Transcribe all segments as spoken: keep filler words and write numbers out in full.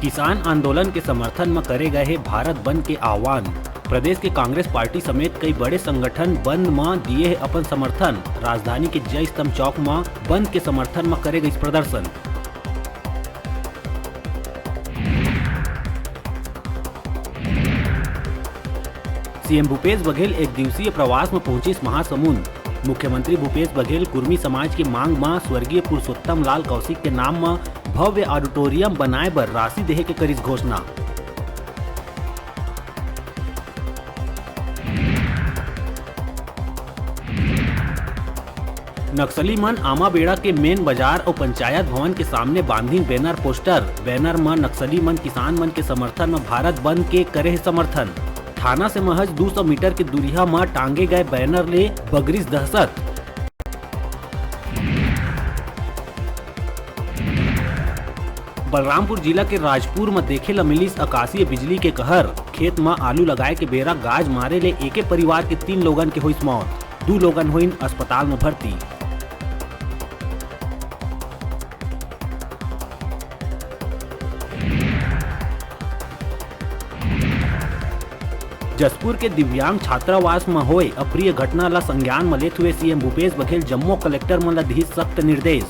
किसान आंदोलन के समर्थन म करे गए हे भारत बंद के आह्वान। प्रदेश के कांग्रेस पार्टी समेत कई बड़े संगठन बंद म दिए हे अपन समर्थन। राजधानी के जय स्तंभ चौक म बंद के समर्थन म करे गइस प्रदर्शन। सीएम भूपेश बघेल एक दिवसीय प्रवास म पहुंचिस महासमुंद। मुख्यमंत्री भूपेश बघेल कुर्मी समाज के मांग म स्वर्गीय पुरुषोत्तम लाल कौशिक के नाम म भव्य ऑडिटोरियम बनाए बर राशि देहे के करिस घोषणा। नक्सली मन आमाबेड़ा के मेन बाजार अउ पंचायत भवन के सामने बांधिन बैनर पोस्टर। बैनर म नक्सली मन किसान मन के समर्थन म भारत बंद के करे हे समर्थन। थाना से महज दू सौ मीटर के दूरिहा म टांगे गए बैनर ले बगरिस दहशत। बलरामपुर जिला के राजपुर म देखे ल मिलिस आकाशीय बिजली के कहर। खेत म आलू लगाए के बेरा गाज मारे ले एके परिवार के तीन लोगन के होइस मौत, दू लोगन होइन अस्पताल म भर्ती। जशपुर के दिव्यांग छात्रावास म होए अप्रिय घटना ल संज्ञान म लेत हुए सीएम भूपेश बघेल जम्मो कलेक्टर मन ल दिहिस सख्त निर्देश।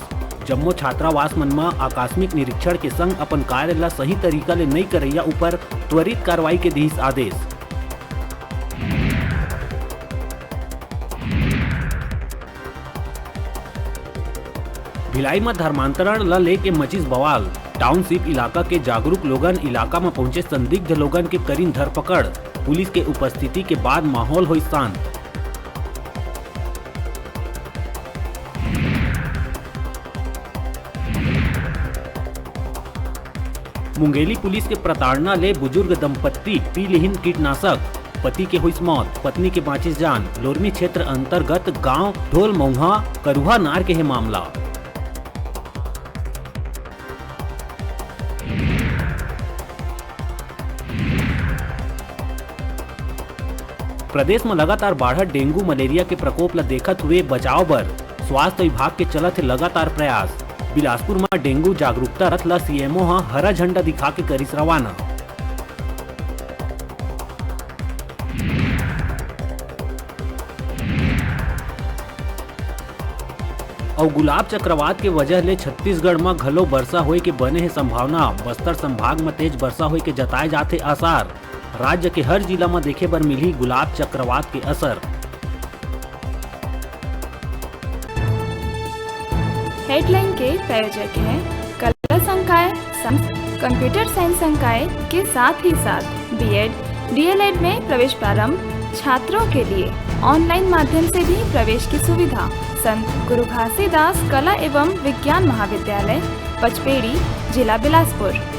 जम्मो छात्रावास मन म आकस्मिक निरीक्षण के संग अपन कार्य ल सही तरीका ले नइ करइया ऊपर त्वरित कार्रवाई के दिहिस आदेश। भिलाई म धर्मांतरण ल लेके मचिस बवाल। टाउनशिप इलाका के जागरूक लोगन इलाका म पहुंचे संदिग्ध लोगन के करिन धरपकड़। पुलिस के उपस्थिति के बाद माहौल होइस शांत। मुंगेली पुलिस के प्रताड़ना ले बुजुर्ग दंपत्ति पी लिहिन कीटनाशक, पति के होइस मौत, पत्नी के बांचिस जान। लोरमी क्षेत्र अंतर्गत गांव ढोलमौहा करुहा नार के हे मामला। प्रदेश म लगातार बाढ़त डेंगू मलेरिया के प्रकोप ल देखत हुए बचाव बर स्वास्थ्य विभाग के चलत हे लगातार प्रयास। बिलासपुर म डेंगू जागरूकता रथ ल सीएमओ ह हरा झंडा दिखा के करिस रवाना। अउ गुलाब चक्रवात के वजह ले छत्तीसगढ़ म घलो बरसा होए के बने हे संभावना। बस्तर संभाग म तेज बरसा होए के जताए जाथे आसार। राज्य के हर जिला म देखे बर मिलही गुलाब चक्रवात के असर। हेडलाइन के प्रायोजक हैं कला संकाय संस्थ, कंप्यूटर साइंस संकाय के साथ ही साथ बीएड, डीएलएड में प्रवेश प्रारंभ, छात्रों के लिए ऑनलाइन माध्यम से भी प्रवेश की सुविधा। संत गुरु घासीदास कला एवं विज्ञान महाविद्यालय, पचपेड़ी, जिला बिलासपुर।